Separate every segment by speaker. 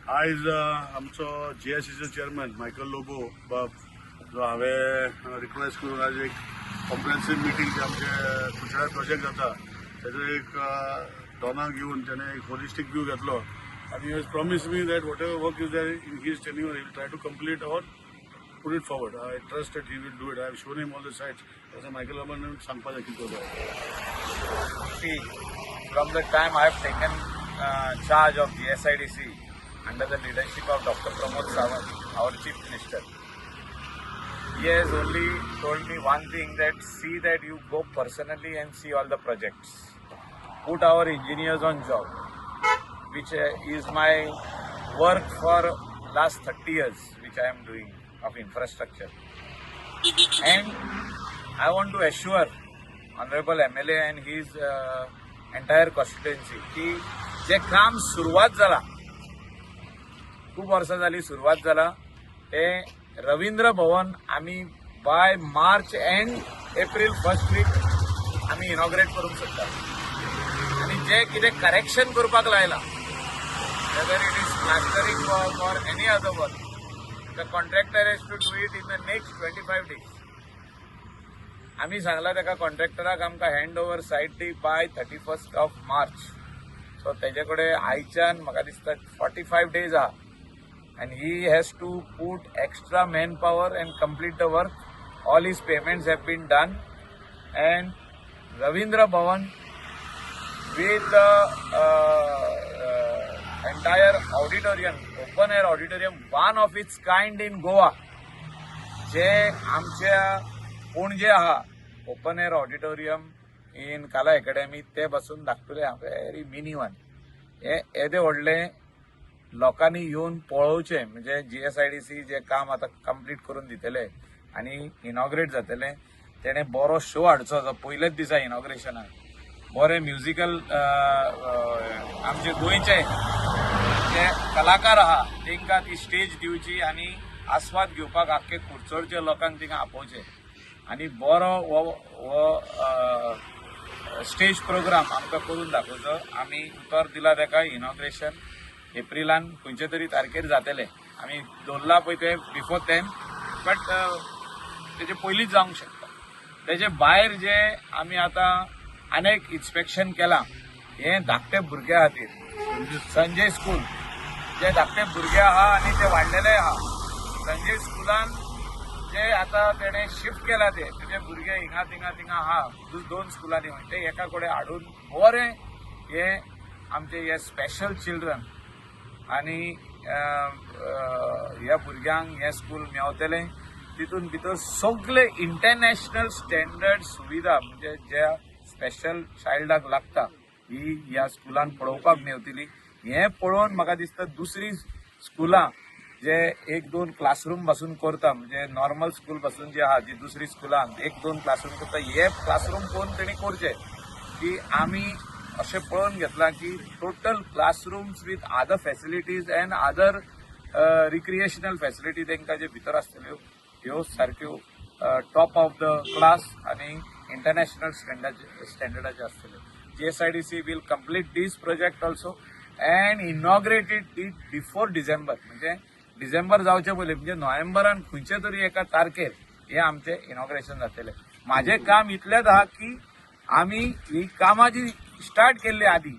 Speaker 1: आयज आमचो जीएसआयडीसीचो chairman Michael Lobo बाब जो हांवें रिक्वेस्ट करून आज एक कॉम्प्रिहेन्सीव मिटींग जे आमचे कुडचड्यार प्रोजेक्ट जाता तेजो एक डॉनाक घेवन तेणे एक होलिस्टीक व्यू घेतलो आनी has promise me that whatever work is there in his tenure, he will try to complete or put it forward. I trust that he will do it. I have shown him all the sites. तसं Michael लोबोन सांगपाचें कितें जाय.
Speaker 2: See, from the time I have taken charge of GSIDC under the leadership of Dr. Pramod Sawant, our Chief Minister, he has only told me one thing, that see that you go personally and see all the projects. Put our engineers on job, which is my work for last 30 years, which I am doing of infrastructure. And I want to assure Honorable MLA and his entire constituency की जे काम सुरवात जाला, खूब वर्सां जाली सुरवात जाला, ते रवींद्र भवन आमी by March and April first week आमी इनॉग्रेट करूंक शकता. आनी जे कितें करेक्शन करपाक लायलां, whether it is plastering work or any other work, the contractor has to do it in the next 25 days. आमी सांगला ताका, कॉन्ट्रॅक्टराक, आमकां हँड ओवर सायट दी by 31st of March. So तेजे कडेन आयच्यान म्हाका दिसता 45 डेज आहा and he has to put extra man power and complete the work. All his payments have been done and Ravindra Bhavan with the entire auditorium, open air auditorium, one of its kind in Goa. जे आमच्या पणजे आहा open air auditorium in Kala Academy, ते बसून धाकटुले आहा, very mini one. हे येदे व्हडलें लोकांनी येवन पळोवचें. म्हणजे जीएसआयडीसी जे काम आतां कंप्लीट करून दितले आनी इनॉग्रेट जातलें, तेणे बरो शो हाडचो जो पयलेच दिसा इनॉग्रेशनाक बरे म्युजिकल आमचे गोंयचे जे कलाकार आहा तांकां ती स्टेज दिवची आनी आस्वाद घेवपाक आख्खे कुडचडच्या लोकांक थिंगा आपोवचे आनी बरो हो स्टेज प्रोग्राम आमकां करून दाखोवचो. आमी उतर दिला ताका, इनॉग्रेशन एप्रिलान खंयचे तरी तारखेर जातले. आमी दवरला पळय ते बिफोर तेन, बट तेजे पयलींच जावंक शकता. तेजे भायर जे आमी आतां अनेक इन्स्पेक्शन केलां, हें धाकटे भुरग्या खातीर संजय स्कूल, जे धाकटे भुरगे आहा आनी ते वाडलेले आहा, संजय स्कुलान जे आतां तेणे शिफ्ट केला, ते तेजे भुरगे हिंगा थिंगा थिंगा आहा, दोन स्कुलांनी, ते एका कडेन हाडून बरें हे आमचे हे स्पेशल चिल्ड्रन आनी ह्या भुरग्यांक हें स्कूल मेवतलें. तितून भितर सगळे इंटरनॅशनल स्टँडर्ड सुविधा, म्हणजे ज्या स्पेशल चायल्डाक लागता, ही ह्या स्कुलान पळोवपाक मेवतली. हें पळोवन म्हाका दिसता दुसरी स्कुलां जे एक दोन क्लासरूम पासून करता, म्हणजे नॉर्मल स्कूल पासून जे आहा, जी दुसरी स्कुलां एक दोन क्लासरूम करता, हे क्लासरूम पळोवन तेणी करचे की आमी अशें पळोवन घेतलां की total classrooms with other facilities and other recreational facility तांकां जे भितर आसतल्यो, ह्यो सारक्यो टॉप ऑफ the class आनी इंटरनॅशनल स्टँडर्डाचे आसतल्यो. GSIDC will complete this project also and inaugurate it before December. म्हणजे डिसेंबर जावचे पयलीं, म्हणजे नोव्हेंबरान खंयचे तरी एका तारखेर हे आमचें इनॉग्रेशन जातलें. म्हाजें काम इतलेंच आहा की आमी ही कामां जी स्टार्ट केल्ली आदी,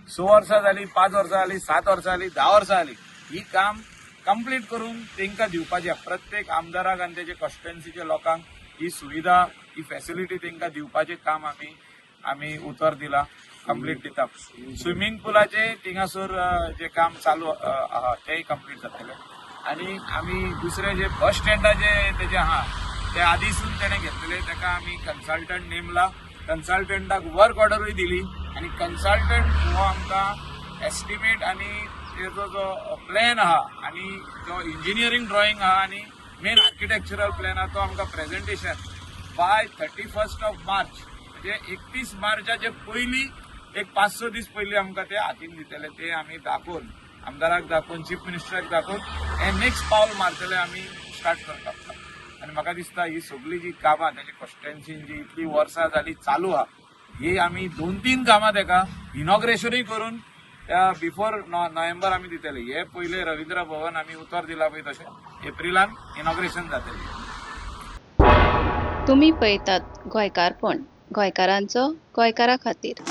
Speaker 2: 6 वर्सां जाली, 5 वर्सां जाली, 7 वर्सां जाली, 10 वर्सां जाली, ही काम कंप्लीट करून तांकां दिवपाचें. प्रत्येक आमदाराक आनी तेजे कॉन्स्टिट्युएन्सीच्या लोकांक ही सुविधा, ही फॅसिलिटी तांकां दिवपाचें काम आमी उतर दिला, कंप्लीट दिता. स्विमींग पुलाचे थिंगासर जे काम चालू आहा, तेय कंप्लीट जातले. आनी आमी दुसरे जे बस स्टँडाचे तेजे आहा, ते आदीसून तेणे घेतलेले, ताका आमी कन्सल्टंट नेमला, कन्सल्टंटाक वर्क ऑर्डरूय दिली आनी कन्सल्टंट हो आमकां एस्टिमेट आनी तेजो जो प्लॅन आहा आनी जो इंजिनियरींग ड्रॉइंग आहा आनी मेन आर्किटेक्चरल प्लॅन आहा, तो आमकां presentation by 31st of March, म्हणजे 31 मार्चाचे पयलीं एक 5-6 दीस पयलीं आमकां ते हातीन दितले. ते आमी दाखोवन, आमदाराक दाखोवन, चीफ मिनिस्टराक दाखोवन हे नेक्स्ट पावल मारतले, आमी स्टार्ट करता. आनी म्हाका दिसता ही सगळी जी कामां तेजी कॉन्स्टिट्युएन्सीन जी इतली वर्सां जाली चालू आहा, ही आमी दोन तीन कामां ताका इनॉग्रेशनूय करून बिफोर नोव्हेंबर आमी दितले. हे पयले रवींद्र भवन आमी उतर दिला पळय तशें एप्रिलान इनॉग्रेशन जातलें.
Speaker 3: तुमी पळयतात गोंयकारपण, गोंयकारांचो गोंयकारा खातीर.